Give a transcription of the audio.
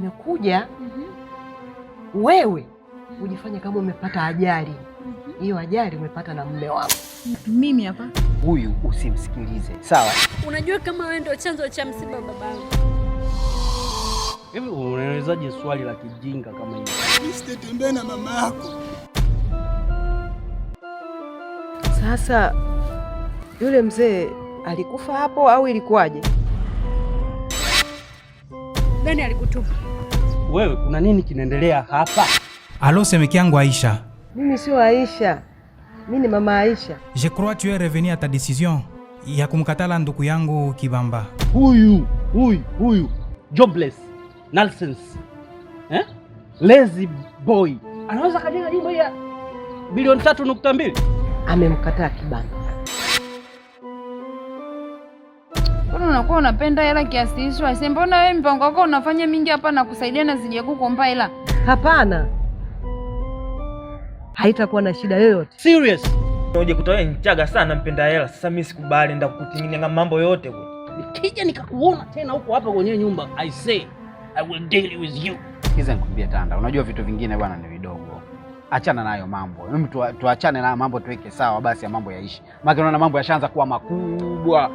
Nimekuja wewe ujifanye kama umepata ajali. Hiyo ajali umepata na mume wangu. Mimi hapa. Huyu usimsikilize, sawa? Unajua kama wewe ndio chanzo cha msiba babangu. Hivi unaelezaje swali la kijinga kama hili? Msitetembee na mama yako. Sasa yule mzee alikufa hapo au ilikuwaje? Nani alikutuma? Wewe, kuna nini kinaendelea hapa? Allô, semeki yangu Aisha. Mimi sio Aisha, mimi ni mama Aisha. Je crois tu es revenu à ta décision ya kumkatala ndugu yangu Kibamba. Huyu huyu huyu jobless nonsense, eh? Lazy boy anaweza kajenga nyumba ya bilioni 3.2. Amemkataa Kibamba. Mbona unakuwa unapenda hela kiasi hicho? Ase, mbona wewe mpango wako unafanya mingi hapa na kusaidia na sijakukomba hela? Hapana, haitakuwa na shida yoyote. Serious. Uje kutoa nchaga sana mpenda hela. Sasa mimi sikubali, nenda kukutingilia mambo yote bwana. Nikija nikakuona tena huko hapa kwenye nyumba, I say I will deal with you. Sikiza nikwambie Tanda, unajua vitu vingine bwana ni vidogo. Achana nayo mambo. Mimi tuachane na mambo tuweke sawa basi ya mambo yaishi. Maana unaona mambo yashaanza kuwa makubwa.